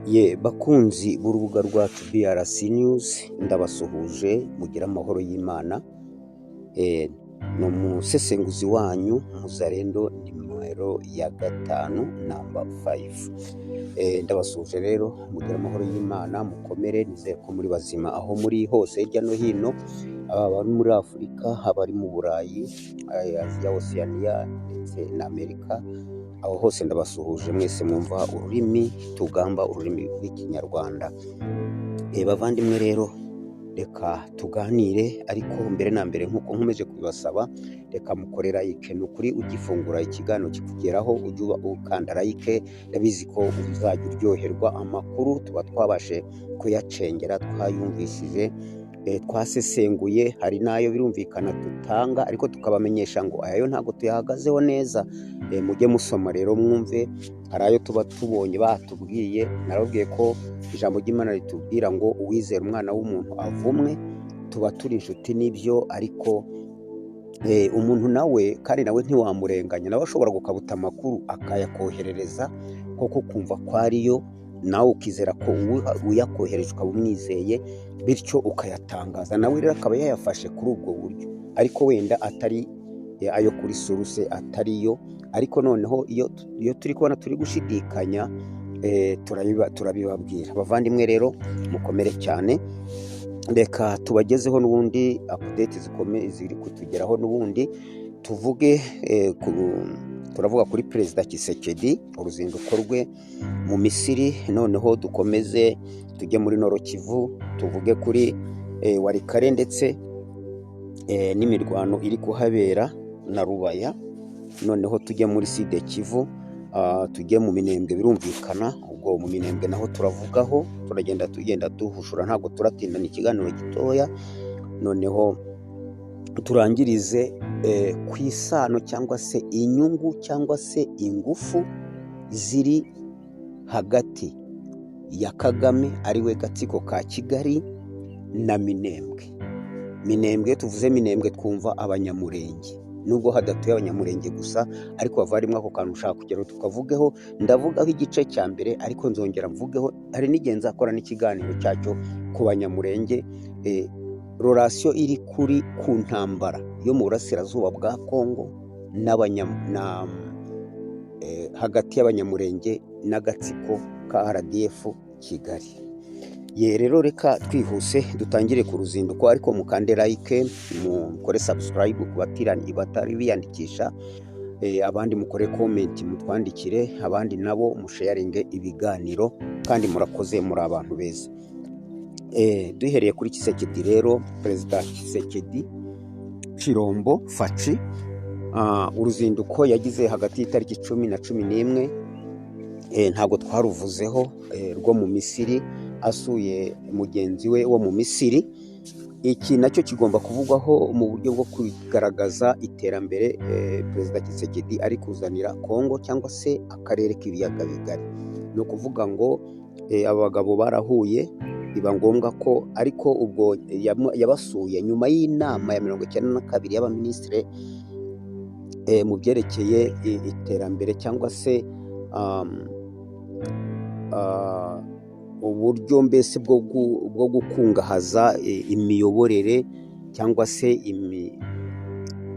Ye bakunzi b'urubuga rwacu BRC News, ndabasuhuje, mugire amahoro y'Imana. Ni umusesenguzi wanyu Muzarendo nimero ya 5, number 5. Ndabasuhuje rero, mugire amahoro y'Imana, mukomere, nizere ko muri bazima aho muri hose hirya no hino, abari muri Afurika, abari mu Burayi, Aziya, Oceania ndetse na Amerika. Aho hose ndabasuhuje mwese mwumva ururimi tugamba, ururimi rw'Ikinyarwanda. Bavandimwe rero, reka tuganire, ariko mbere na mbere, nk'uko nkomeje kubibasaba, reka mukore like. Ni ukuri, ugifungura ikiganiro kikugeraho, ujye uba ukanda like. Ndabizi ko uzajya uryoherwa, amakuru tuba twabashe kuyacengera, twayumvishije, twasesenguye. Hari n'ayo birumvikana tutanga, ariko tukabamenyesha ngo aya yo ntabwo tuyahagazeho neza. Mujye musoma rero mwumve. Hari ayo tuba tubonye batubwiye. Narababwiye ko ijambo ry'Imana ritubwira ngo uwizera umwana w'umuntu avumwe. Tuba turi inshuti n'ibyo, ariko umuntu nawe kandi nawe ntiwamurenganya, nawe ashobora gukabuta amakuru akayakoherereza koko kumva ko ariyo, nawe ukizera ko uyakohereje ukaba umwizeye, bityo ukayatangaza. Nawe rero akaba yayafashe kuri ubwo buryo, ariko wenda atari ayo kuri source, atariyo. Ariko noneho iyo turi kubona turi gushidikanya, turabibabwira. Bavandimwe rero, mukomere cyane. Reka tubagezeho n'ubundi update zikomeye ziri kutugeraho. N'ubundi tuvuge turavuga kuri Perezida Tshisekedi, uruzinduko rwe mu Misiri. Noneho dukomeze tujye muri Nord Kivu, tuvuge kuri Walikale ndetse n'imirwano iri kuhabera na Rubaya. Noneho tujye muri Sud Kivu, tujye mu Minembwe. Birumvikana, ubwo mu Minembwe naho turavugaho, turagenda tugenda duhushura, ntabwo turatinda, ni ikiganiro gitoya. Noneho turangirize ku isano cyangwa se inyungu cyangwa se ingufu ziri hagati ya Kagame, ariwe gatsiko ka Kigali, na Minembwe. Minembwe, tuvuze Minembwe twumva Abanyamurenge, nubwo hadatuye Abanyamurenge gusa. Ariko bavandimwe, ako kantu ushaka kugira ngo tukavugeho. Ndavugaho igice cya mbere, ariko nzongera mvugeho, hari n'igihe nzakora n'ikiganiro cyacyo ku Banyamurenge, relation iri kuri ku ntambara yo mu burasirazuba bwa Kongo hagati y'Abanyamurenge n'agatsiko ka RDF Kigali. Ye rero, reka twihuse dutangire ku ruzinduko, ariko mukande like, mukore subscribe ku batirani batari biyandikisha, abandi mukore comment, mutwandikire, abandi nabo musharinge ibiganiro. Kandi murakoze, muri abantu beza. Duhereye kuri Tshisekedi rero, Perezida Tshisekedi Tshilombo Fatshi, uruzinduko yagize hagati y'itariki 10 na 11, ntabwo twaruvuzeho, rwo mu Misiri, asuye mugenzi we wo mu Misiri. Iki nacyo kigomba kuvugwaho mu buryo bwo kugaragaza iterambere Perezida Tshisekedi ari kuzanira Kongo cyangwa se akarere k'Ibiyaga Bigari. Ni ukuvuga ngo aba bagabo barahuye, biba ngombwa ko, ariko ubwo yabasuye nyuma y'inama ya 92 y'abaminisitiri mu byerekeye iterambere cyangwa se uburyo mbese bwo gukungahaza imiyoborere cyangwa se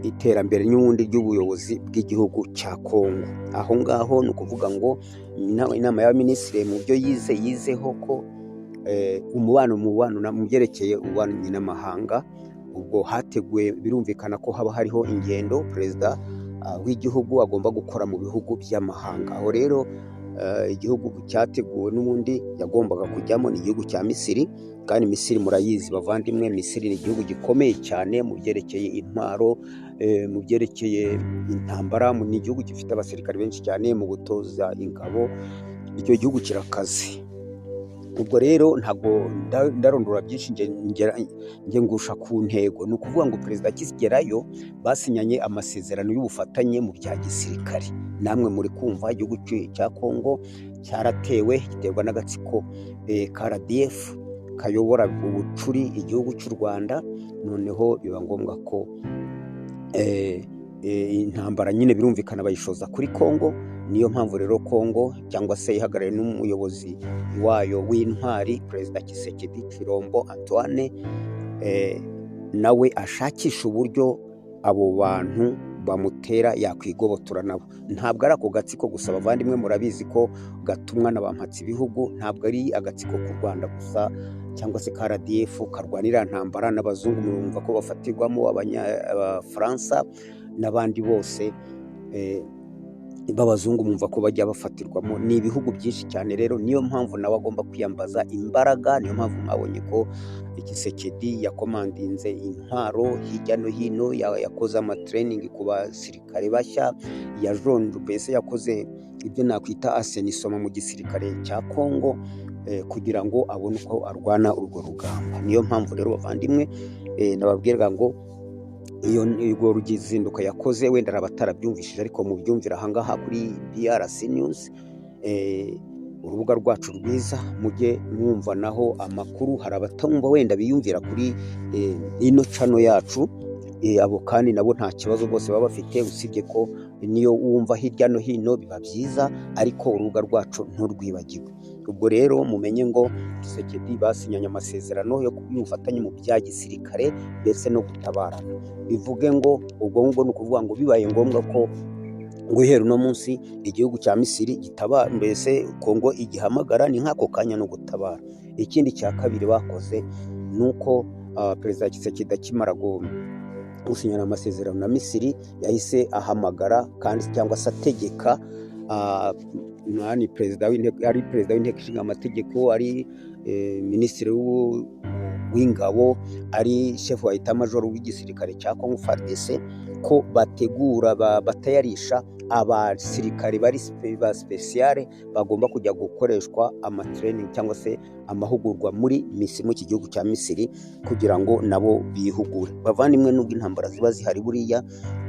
iterambere n'ubundi ry'ubuyobozi bw'igihugu cya Kongo. Aho ngaho ni ukuvuga ngo inama y'abaminisitiri mu byo yize, yizeho ko umubano mu byerekeye ububanyi n'amahanga. Ubwo hateguwe, birumvikana ko haba hariho ingendo perezida w'igihugu agomba gukora mu bihugu by'amahanga. Aho rero igihugu cyateguwe n'ubundi yagombaga kujyamo ni igihugu cya Misiri. Kandi Misiri murayizi bavandimwe, Misiri ni igihugu gikomeye cyane mu byerekeye intwaro, mu byerekeye intambara. Ni igihugu gifite abasirikare benshi cyane mu gutoza ingabo, icyo gihugu kirakaze. Ubwo rero ntabwo ndarondora byinshi, nge ngusha ku ntego. Ni ukuvuga ngo perezida akigerayo basinyanye amasezerano y'ubufatanye mu bya gisirikare. Namwe muri kumva, igihugu cya Kongo cyaratewe, giterwa n'agatsiko ka RDF kayobora ubucuri igihugu cy'u Rwanda. Noneho biba ngombwa ko intambara nyine birumvikana bayishoza kuri Kongo. Niyo mpamvu rero Kongo cyangwa se ihagarariwe n'umuyobozi wayo w'intwari, Perezida Tshisekedi Tshilombo Antoine, nawe ashakisha uburyo abo bantu bamutera yakwigobotora nabo. Ntabwo ari ako gatsiko gusa, bavandimwe, murabizi ko gatumwa na ba mpatsibihugu. Ntabwo ari agatsiko k'u Rwanda gusa cyangwa se ka RDF karwanira ntambara n'abazungu, murumva ko bafatirwamo Abafaransa n'abandi bose b'abazungu, mwumva ko bajya bafatirwamo. Ni ibihugu byinshi cyane rero, niyo mpamvu nawe agomba kwiyambaza imbaraga. Niyo mpamvu mwabonye ko Tshisekedi yakomandinze intwaro hirya no hino, yakoze ama training ku basirikare bashya, yajonje, mbese yakoze ibyo nakwita assainissement mu gisirikare cya Kongo, kugira ngo abone uko arwana urwo rugamba. Niyo mpamvu rero, bavandimwe, nababwiraga ngo iyo urwo ruzinduko yakoze, wenda araba atarabyumvishije, ariko mubyumvira ahangaha kuri BRC News, urubuga rwacu rwiza, mujye mwumva naho amakuru. Hari abatumva wenda biyumvira kuri ino channel yacu, abo kandi nabo nta kibazo bose baba bafite, usibye ko niyo wumva hirya no hino biba byiza, ariko urubuga rwacu nturwibagirwe. Ubwo rero mumenye ngo Tshisekedi basinyanye amasezerano yo y'ubufatanye mu bya gisirikare ndetse no gutabarana. Bivuge ngo ubwo ngubwo ni ukuvuga ngo bibaye ngombwa ko guhera uno munsi igihugu cya Misiri gitaba, mbese Kongo igihamagara, ni nk'ako kanya no gutabara. Ikindi cya kabiri bakoze ni uko Perezida Tshisekedi akimara gusinyana amasezerano na Misiri, yahise ahamagara kandi cyangwa se ategeka nani, perezida w'inteko, ari perezida w'inteko ishinga amategeko, ari minisitiri w'ingabo, ari chef wa état-major w'igisirikare cya Congo FARDC, ko bategura batayarisha abasirikare bari ba spécial bagomba kujya gukoreshwa ama training cyangwa se amahugurwa muri Misiri, muri iki gihugu cya Misiri, kugira ngo nabo bihugure. Bavandimwe, nubwo intambara ziba zihari, buriya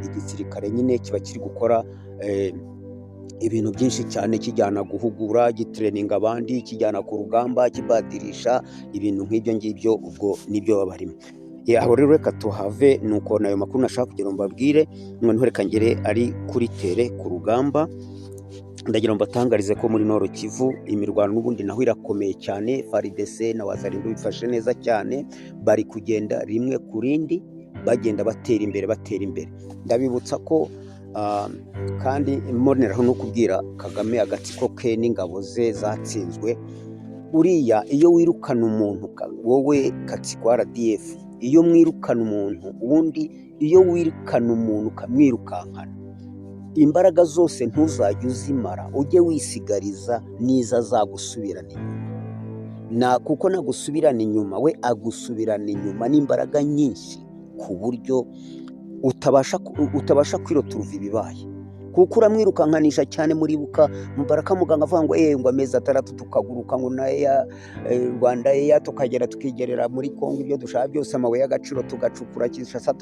igisirikare nyine kiba kiri gukora ibintu byinshi cyane, kijyana guhugura, gitreninga abandi, kijyana ku rugamba, kibadirisha, ibintu nk'ibyo ngibyo. Ubwo nibyo baba barimo. Aho rero reka tuhave. Ni uko ayo makuru nashaka kugira ngo mbabwire. Noneho reka ngere ari kuri terrain ku rugamba. Ndagira ngo mbatangarize ko muri Nord Kivu imirwano n'ubundi naho irakomeye cyane. FARDC na Wazalendo bifashe neza cyane, bari kugenda rimwe ku rindi, bagenda batera imbere, batera imbere. Ndabibutsa ko kandi mboneraho no kubwira Kagame, agatsiko ke n'ingabo ze zatsinzwe, buriya iyo wirukana umuntu, wowe Katsiko RDF, iyo mwirukana umuntu, ubundi iyo wirukana umuntu ukamwirukankana, imbaraga zose ntuzajye uzimara, ujye wisigariza n'izo azagusubirana inyuma na kuko nagusubirana inyuma, we agusubirana inyuma n'imbaraga nyinshi ku buryo utabasha kwiroturuva ibibaye, kuko uramwirukankanisha cyane. Muribuka Mubaraka muganga avuga ngo ngo amezi 6 tukaguruka, ngo na Rwanda Air, tukagera tukigerera muri Kongo, ibyo dushaka byose, amabuye y'agaciro tugacukura, Kinshasa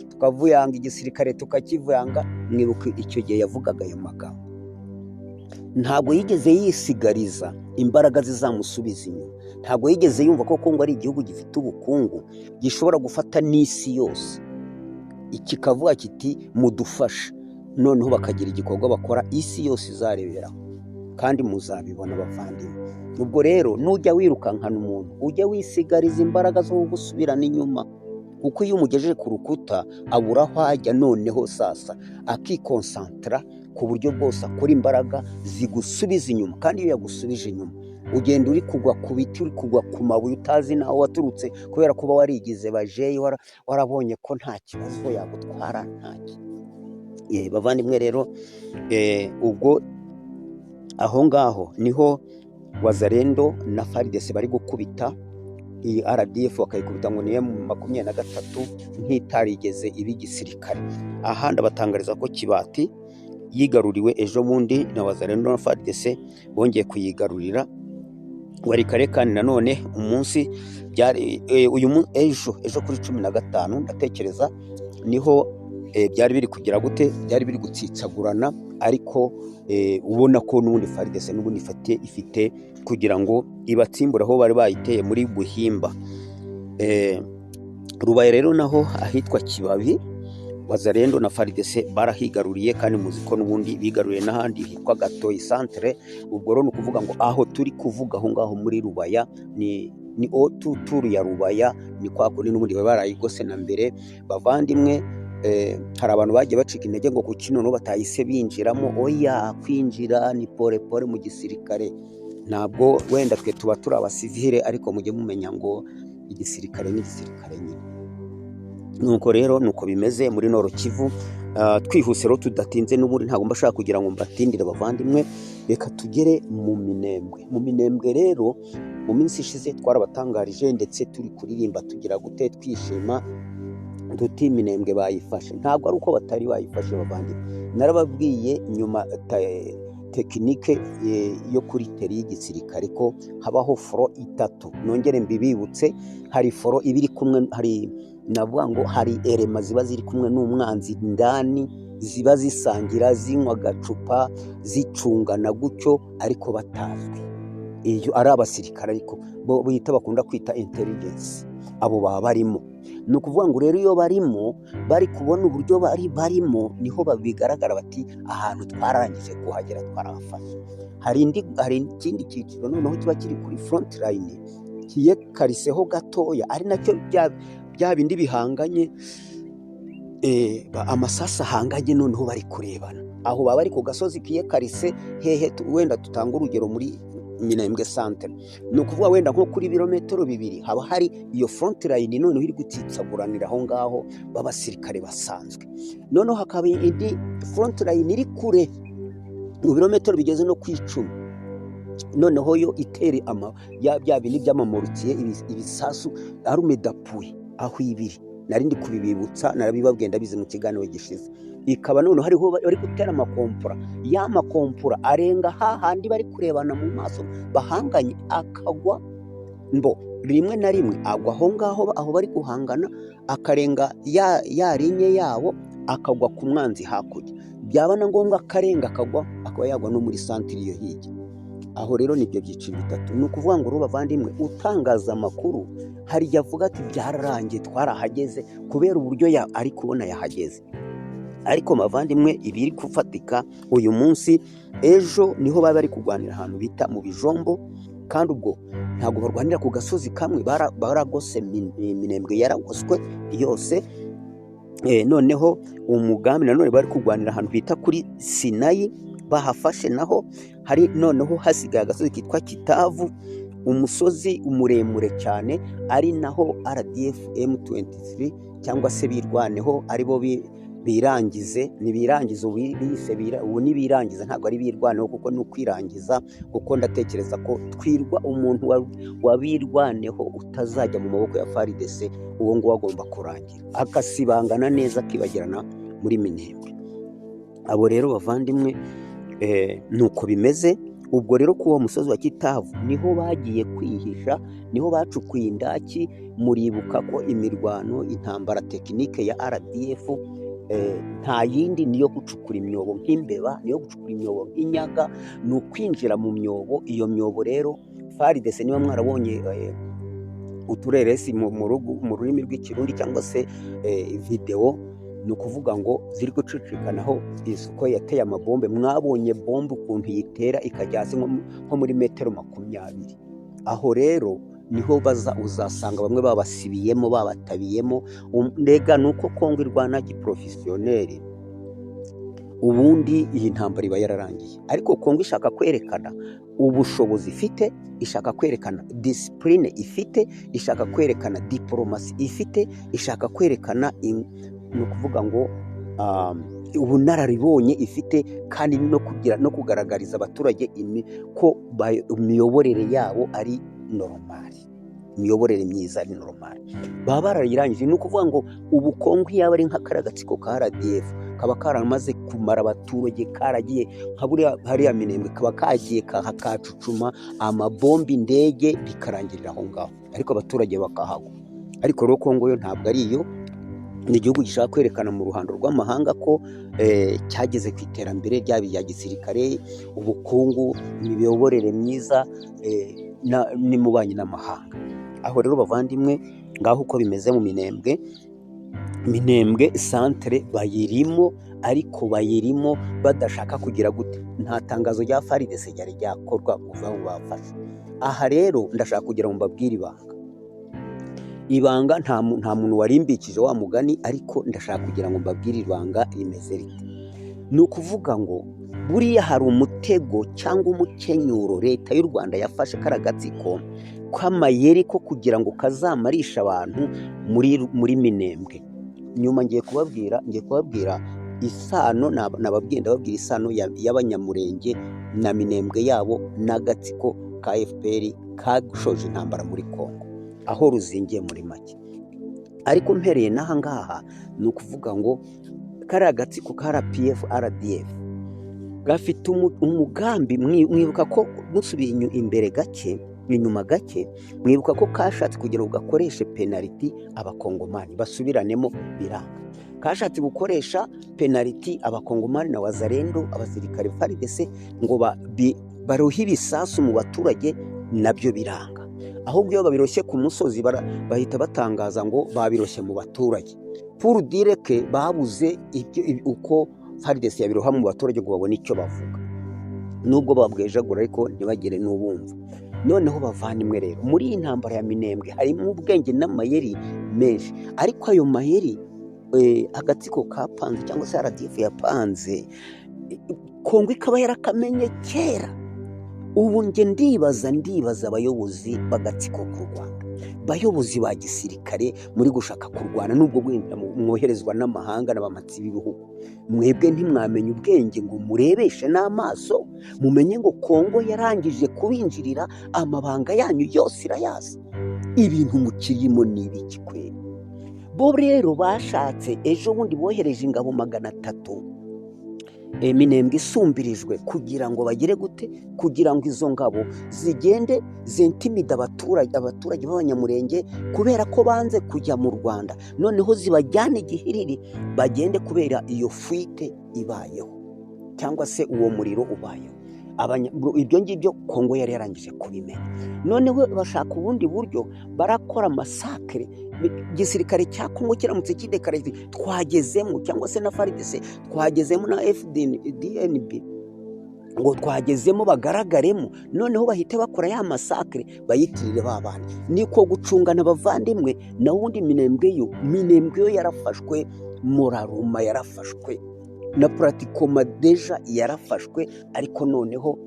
tukavuyanga, igisirikare tukakivuyanga. Mwibuka icyo gihe yavugaga ayo magambo, ntabwo yigeze yisigariza imbaraga zizamusubiza inyuma. Ntabwo yigeze yumva ko Kongo ari igihugu gifite ubukungu gishobora gufata n'isi yose kikavuga kiti mudufashe, noneho bakagira igikorwa bakora isi yose izareberaho, kandi muzabibona, bavandimwe. Ubwo rero nujya wirukankana umuntu, ujya wisigariza imbaraga zo gusubirana inyuma, kuko iyo umugejeje ku rukuta abura aho ajya. Noneho sasa akikonsantara ku buryo bwose akora imbaraga zigusubiza inyuma, kandi iyo yagusubije inyuma ugenda uri kugwa ku biti, uri kugwa ku mabuye, utazi n'aho waturutse, kubera kuba warigize bajeyi, warabonye ko nta kibazo yagutwara ntacyo. Bavandimwe rero, ubwo aho ngaho niho Wazalendo na FARDC bari gukubita iyi RDF, bakayikubita ngo niyo M23 nk'itarigeze iba igisirikare. Aha ndabatangariza ko Kibati yigaruriwe ejo bundi na Wazalendo na FARDC, bongeye kuyigarurira Walikale. Kandi nanone umunsi byari uyu ejo kuri 15, ndatekereza niho byari biri kugira gute, byari biri gutsitsagurana, ariko ubona ko n'ubundi FARDC n'ubundi ifite kugira ngo ibatsimbure aho bari bayiteye muri Buhimba. Rubaye rero naho ahitwa Kibabi. Wazalendo na FARDC barahigaruriye, kandi muzi ko n'ubundi bigaruriye n'ahandi hitwa Gatoyi centre. Ubwo rero ni ukuvuga ngo aho turi kuvuga aho ngaho muri Rubaya ni otuturu ya Rubaya, ni kwa kundi n'ubundi baba barayigose na mbere. Bavandimwe, hari abantu bagiye bacika intege ngo kuki noneho batahise binjiramo. Oya, kwinjira ni pole pole mu gisirikare. Ntabwo wenda twe tuba turi abasivile, ariko mujye mumenya ngo igisirikare ni igisirikare nyine. Nuko rero nuko bimeze muri Nord Kivu. Twihuse rero tudatinze, n'ubundi ntabwo mba nshaka kugira ngo mbatindire bavandimwe, reka tugere mu Minembwe. Mu Minembwe rero mu minsi ishize twarabatangarije, ndetse turi kuririmba tugira gute, twishima duti Minembwe bayifashe. Ntabwo ari uko batari bayifashe bavandimwe, narababwiye nyuma technique yo kuri terrain y'igisirikare ko habaho front itatu. Nongere mbibibutse, hari front iba iri kumwe, hari navuga ngo hari éléments ziba ziri kumwe n'umwanzi ndani, ziba zisangira, zinywa agacupa, zicungana gutyo ariko batazwi, iyo ari abasirikare, ariko bo bita bakunda kwita intelligence, abo baba barimo. Ni ukuvuga ngo rero iyo barimo bari kubona uburyo bari barimo, niho bigaragara bati ahantu twarangije kuhagera, twarahafashe. Hari ikindi cyiciro noneho kiba kiri kuri front line kiyekariseho gatoya, ari nacyo bya bindi bihanganye, amasasu ahanganye, noneho bari kurebana. Aho baba bari ku gasozi kiyekarise hehe, wenda tutanga urugero muri Minembwe centre, ni ukuvuga wenda nko kuri birometero 2 haba hari iyo front line noneho iri gutsitsaguranira aho ngaho b'abasirikare basanzwe. Noneho hakaba indi front line iri kure mu birometero bigeze no ku 10, noneho yo itera ama ya bya bindi by'amamorutiye, ibisasu, arme d'appui aho ibiri. Nari ndi kubibibutsa, narabibabwiye, ndabizi mu kiganiro gishize. Ikaba noneho hariho bari gutera amakompora, ya makompora arenga hahandi bari kurebana mu maso bahanganye, akagwa mbo rimwe na rimwe agwa aho ngaho aho bari guhangana, akarenga ya ligne yabo, akagwa ku mwanzi hakurya, byaba na ngombwa akarenga akagwa, akaba yagwa no muri centre iyo hirya. Aho rero nibyo byiciro bitatu. Ni ukuvuga ngo rero bavandimwe, utangaza amakuru hari igihe avuga ati byararangiye, twarahageze, kubera uburyo ari kubona yahageze. Ariko bavandimwe, ibiri gufatika uyu munsi, ejo niho baba bari kurwanira ahantu bita mu Bijombo. Kandi ubwo ntabwo barwanira ku gasozi kamwe, baragose Minembwe, yaragoswe yose. Noneho umugambi nanone bari kurwanira ahantu bita kuri Sinayi, bahafashe naho hari noneho hasigaye agasozi kitwa Kitavu, umusozi muremure cyane, ari naho RDF M23 cyangwa se Birwaneho, aribo birangize, nibirangize ubu bise ubu nibirangiza, ntabwo ari Birwaneho kuko ni ukwirangiza, kuko ndatekereza ko twirwa umuntu wabirwaneho utazajya mu maboko ya FARDC, uwo nguwo agomba kurangira agasibangana neza, akibagirana muri Minembwe. Abo rero bavandimwe, nuko bimeze. Ubwo rero kuri uwo musozi wa Kitavu niho bagiye kwihisha, niho bacukuye indaki. Muribuka ko imirwano, intambara, technique ya RDF nta yindi, niyo gucukura imyobo nk'imbeba, niyo gucukura imyobo nk'inyaga, ni ukwinjira mu myobo. Iyo myobo rero FARDC, niba mwarabonye utureresi mu rurimi rw'Ikirundi cyangwa se videwo, ni ukuvuga ngo ziri gucicikanaho isoko yateye amabombe, mwabonye bombe ukuntu yitera ikajya hasi nko muri metero 20. Aho rero niho baza, uzasanga bamwe babasibiyemo, babatabiyemo. Mbega ni uko Kongo irwana giprofessionnel, ubundi iyi ntambara iba yararangiye. Ariko Kongo ishaka kwerekana ubushobozi ifite, ishaka kwerekana discipline ifite, ishaka kwerekana diplomatie ifite, ishaka kwerekana ni ukuvuga ngo ubunararibonye ifite, kandi no kugira no kugaragariza abaturage ko imiyoborere yabo ari normal, imiyoborere myiza ari normal. Baba barayirangije. Ni ukuvuga ngo ubu Kongo yaba ari nka kariya gatsiko ka RDF, kaba karamaze kumara abaturage, karagiye nka buriya hariya Minembwe, kaba kagiye kacucuma amabombe, indege, bikarangirira aho ngaho, ariko abaturage bakahagwa. Ariko rero Kongo yo ntabwo ari iyo, ni igihugu gishaka kwerekana mu ruhando rw'amahanga ko cyageze ku iterambere, ryaba irya gisirikare, ubukungu, imiyoborere myiza n'ububanyi n'amahanga. Aho rero bavandimwe, ngaho uko bimeze mu Minembwe. Minembwe centre bayirimo, ariko bayirimo badashaka kugira gute? Nta tangazo rya FARDC ryari ryakorwa kuva ngo bafashe. Aha rero ndashaka kugira ngo mbabwire ibanga. Ibanga nta muntu warimbikije wa mugani, ariko ndashaka kugira ngo mbabwire ibanga rimeze rite. Ni ukuvuga ngo buriya hari umutego cyangwa umukenyuro leta y'u Rwanda yafashe kariya gatsiko k'amayeri ko kugira ngo kazamarishe abantu muri Minembwe. Nyuma ngiye kubabwira isano nababwiye, ndababwira isano y'Abanyamurenge na Minembwe yabo n'agatsiko ka FPR kashoje intambara muri Congo, aho ruzingiye muri make. Ariko mpereye n'aha ngaha, ni ukuvuga ngo kariya gatsiko ka RPF RDF gafite umugambi. Mwibuka ko musubiye imbere gake, inyuma gake, mwibuka ko kashatse kugira ngo gakoreshe penaliti Abakongomani basubiranemo, biranga. Kashatse gukoresha penaliti Abakongomani na Wazalendo, abasirikare FARDC, ngo barohe ibisasu mu baturage, nabyo biranga. Ahubwo iyo babiroshye ku musozi, bahita batangaza ngo babiroshye mu baturage, pour dire que babuze uko FARDC yabiroha mu baturage ngo babone icyo bavuga, nubwo babwejagura ariko ntibagire n'ubumva. Noneho bavandimwe rero, muri iyi ntambara ya Minembwe harimo ubwenge n'amayeri menshi, ariko ayo mayeri agatsiko kapanze cyangwa se RDF yapanze, Kongo ikaba yarakamenye kera. Ubu njye ndibaza abayobozi b'agatsiko k'u Rwanda, bayobozi ba gisirikare muri gushaka kurwana, nubwo wenda mwoherezwa n'amahanga n'abamatsi b'ibihugu, mwebwe ntimwamenye ubwenge ngo murebeshe n'amaso mumenye ngo Kongo yarangije kubinjirira, amabanga yanyu yose irayazi? Ibintu mukirimo ni ibiki kweri? Bo rero bashatse, ejo bundi bohereje ingabo 300 Minembwe isumbirijwe, kugira ngo bagere gute? Kugira ngo izo ngabo zigende zintimide abaturage b'Abanyamurenge, kubera ko banze kujya mu Rwanda, noneho zibajyane igihiriri bagende kubera iyo fuite ibayeho cyangwa se uwo muriro ubayeho. Ibyo ngibyo Kongo yari yarangije kubimenya. Noneho bashaka ubundi buryo barakora massacre. Igisirikare cya Kongo kiramutse kidekaraye twagezemo, cyangwa se na FARDC twagezemo, na FDNB ngo twagezemo, bagaragaremo, noneho bahite bakora ya massacre bayitirire ba bandi. Niko gucungana, abavandimwe. Naho ubundi Minembwe yo yarafashwe, muraruma yarafashwe na pratiquement déjà yarafashwe, ariko noneho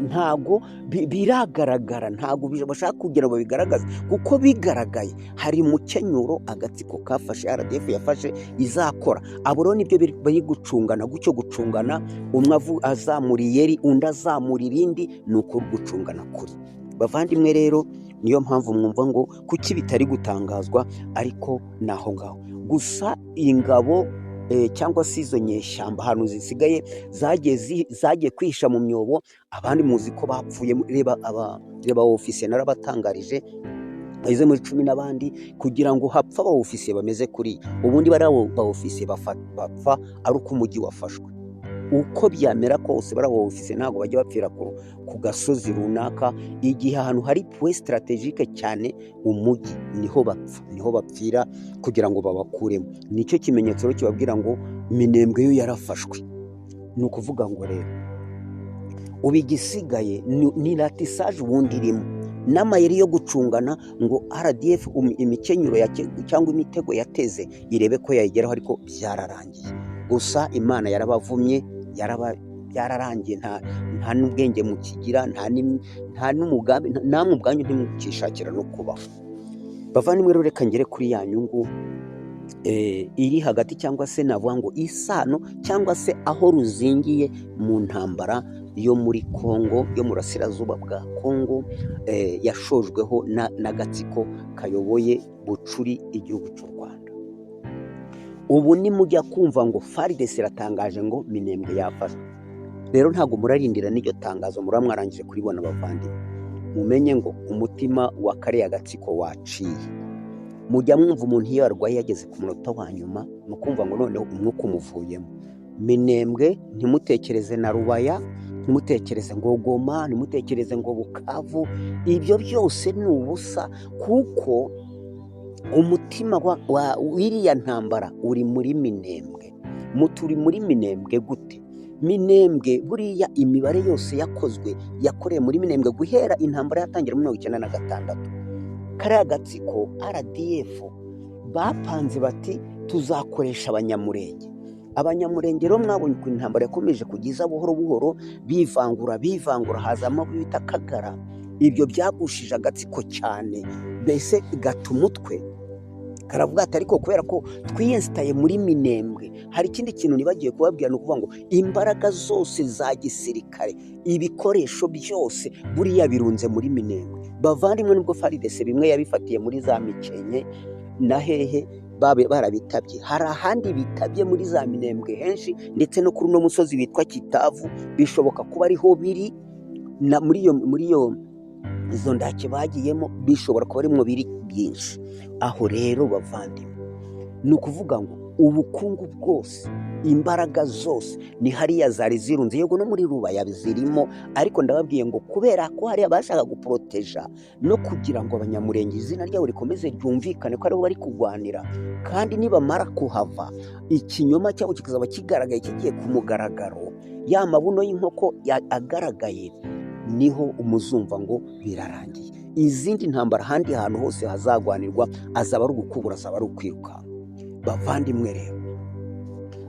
ntago biragaragara, ntago bashaka kugira ngo babigaragaze, kuko bigaragaye hari mukenyuro agatsiko kafashe, RDF yafashe izakora. Abo rero nibyo bari gucungana gutyo, gucungana, umwe azamura iyeri, undi azamura irindi, ni uko gucungana kuri. Bavandimwe rero, niyo mpamvu mwumva ngo kuki bitari gutangazwa, ariko ni aho ngaho gusa. Ingabo cyangwa se izo nyeshyamba ahantu zisigaye zagiye kwihisha mu myobo, abandi muzi ko bapfuye. Reba aba, reba ofisiye narabatangarije bageze muri 10 n'abandi, kugira ngo hapfe aba ofisiye bameze kuri ubundi bariya ba ofisiye bapfa ari uko umujyi wafashwe. Uko byamera kose, bariya ba ofisiye ntabwo bajya bapfira ku gasozi runaka. Igihe ahantu hari point stratégique cyane, umujyi, niho bapfa, niho bapfira kugira ngo babakuremo. Nicyo kimenyetso rero kibabwira ngo Minembwe yo yarafashwe. Ni ukuvuga ngo rero ubu igisigaye ni ratissage ubundi irimo n'amayeri yo gucungana ngo RDF imikenyero cyangwa imitego yateze irebe ko yayigeraho, ariko byararangiye. Gusa Imana yarabavumye, byararangiye. Nta n'ubwenge mukigira, nta n'umugambi, namwe ubwanyu ntimukishakira no kubaho. Bavandimwe rero, reka ngere kuri ya nyungu iri hagati, cyangwa se navuga ngo isano, cyangwa se aho ruzingiye mu ntambara yo muri Kongo, yo mu burasirazuba bwa Kongo, yashojweho n'agatsiko kayoboye bucuri igihugu cy'u Rwanda. Ubu nimujya kumva ngo FARDC iratangaje ngo Minembwe yafashwe, rero ntabwo murarindira n'iryo tangazo, muraba mwarangije kuribona. Abavandimwe, mumenye ngo umutima wa kariya gatsiko waciye. Mujya mwumva umuntu iyo arwaye yageze ku munota wa nyuma, mukumva ngo noneho umwuka umuvuyemo. Minembwe ntimutekereze na Rubaya, ntimutekereze ngo Goma, ntimutekereze ngo Bukavu, ibyo byose ni ubusa kuko Umutima w'iriya ntambara uri muri Minembwe. Muturi muri Minembwe gute? Minembwe buriya imibare yose yakozwe yakorewe muri Minembwe guhera intambara yatangira muri 96. Kariya gatsiko RDF bapanze bati tuzakoresha Abanyamurenge. Abanyamurenge rero mwabonye ukuntu intambara yakomeje kugeza buhoro buhoro bivangura bivangura, hazamo abo bita Kagara. Ibyo byagushije agatsiko cyane, mbese gata umutwe karavuga ati ariko kubera ko twiyensitaye muri Minembwe. Hari ikindi kintu nibagiye kubabwira, ni ukuvuga ngo imbaraga zose za gisirikare, ibikoresho byose buriya birunze muri Minembwe. Bavandimwe, nubwo FARDC bimwe yabifatiye muri za Mikenke na hehe barabitabye, hari ahandi bitabye muri za Minembwe henshi, ndetse no kuri uno musozi witwa Kitavu bishoboka kuba ariho biri, na muri iyo izo ndake bagiyemo bishobora kuba arimwo biri byinshi. Aho rero bavandimwe, ni ukuvuga ngo ubukungu bwose, imbaraga zose ni hariya zari zirunze. Yego no muri Rubaya zirimo, ariko ndababwiye ngo kubera ko hariya bashaka guporoteja no kugira ngo Abanyamurenge izina ryabo rikomeze ryumvikane ko aribo bari kurwanira, kandi nibamara kuhava ikinyoma cyabo kikazaba kigaragaye kigiye ku mugaragaro, ya mabuno y'inkoko agaragaye, niho umuzumva ngo birarangiye. Izindi ntambara ahandi hantu hose hazagwanirwa azaba ari ugukubura, azaba ari ukwirukanka. Bavandimwe rero,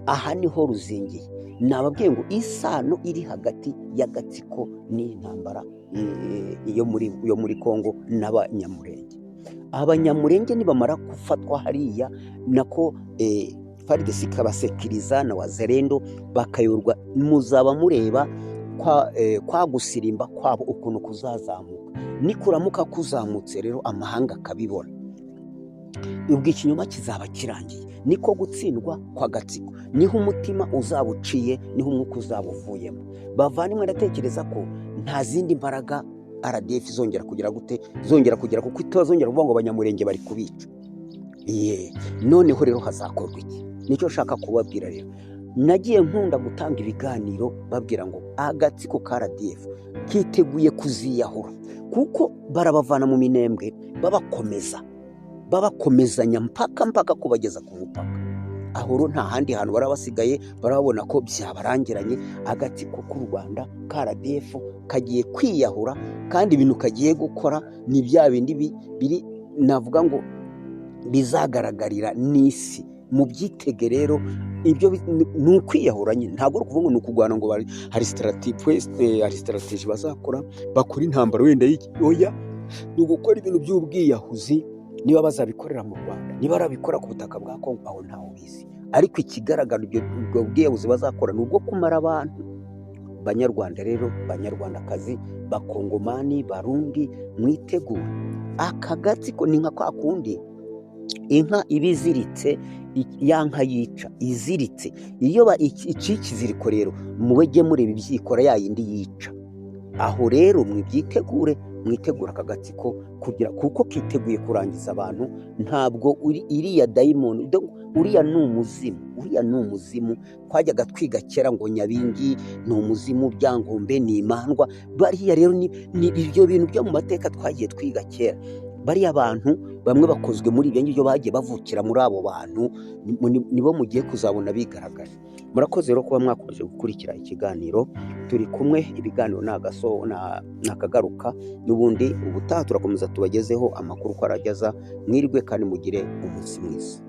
aha niho ruzingiye. Nababwiye ngo isano iri hagati y'agatsiko n'intambara yo muri Kongo n'Abanyamurenge. Abanyamurenge nibamara gufatwa hariya, nako FARDC ikabasekiriza na Wazalendo bakayorwa, muzaba mureba kwa gusirimba kwabo ukuntu kuzazamuka. Nikuramuka kuzamutse rero amahanga akabibona, ubwo ikinyoma kizaba kirangiye. Niko gutsindwa kw'agatsiko, niho umutima uzaba uciye, niho umwuka uzaba uvuyemo. Bavandimwe, ndatekereza ko nta zindi mbaraga RDF izongera kugira gute, izongera kugira, kuko itazongera kuvuga ngo Abanyamurenge bari kubica. Ye, noneho rero hazakorwa iki? Nicyo nshaka kubabwira. Rero nagiye nkunda gutanga ibiganiro babwira ngo agatsiko ka RDF kiteguye kuziyahura, kuko barabavana mu Minembwe babakomeza, babakomezanya mpaka mpaka kubageza ku mupaka. Aho rero nta handi hantu baraba basigaye, barabona ko byabarangiranye. Agatsiko k'u Rwanda ka RDF kagiye kwiyahura, kandi ibintu kagiye gukora ni bya bindi biri navuga ngo bizagaragarira n'isi. Mu byitege rero ibyo ni ukwiyahura nyine, ntabwo ari ukuvuga ngo ni ukurwana ngo hari stratégie bazakora, bakora intambara wenda y'iki, oya, ni ugukora ibintu by'ubwiyahuzi. Niba bazabikorera mu Rwanda, niba barabikora ku butaka bwa Kongo, aho ntawe ubizi, ariko ikigaragara ubwo bwiyahuzi bazakora ni ubwo kumara abantu. Banyarwanda rero, Banyarwandakazi, Bakongomani, Barundi, mwitegure. Aka gatsiko ni nka kwa kundi inka iba iziritse, ya nka yica iziritse, iyo iciye ikiziriko rero mujye mureba ibyikora ya yindi yica. Aho rero mwibyitegure, mwitegure aka gatsiko kugira, kuko kiteguye kurangiza abantu. Ntabwo iriya dayimoni, uriya ni umuzimu, uriya ni umuzimu. Twajyaga twiga kera ngo Nyabingi ni umuzimu, Byangombe ni imandwa. Bariya rero ni ibyo bintu byo mu mateka twagiye twiga kera. Bariya bantu bamwe bakozwe muri ibyo ngibyo, bagiye bavukira muri abo bantu, nibo mugiye kuzabona bigaragaje. Murakoze rero kuba mwakomeje gukurikira ikiganiro turi kumwe. Ibiganiro ni akagaruka n'ubundi, ubutaha turakomeza tubagezeho amakuru uko arageza. Mwirwe kandi mugire umunsi mwiza.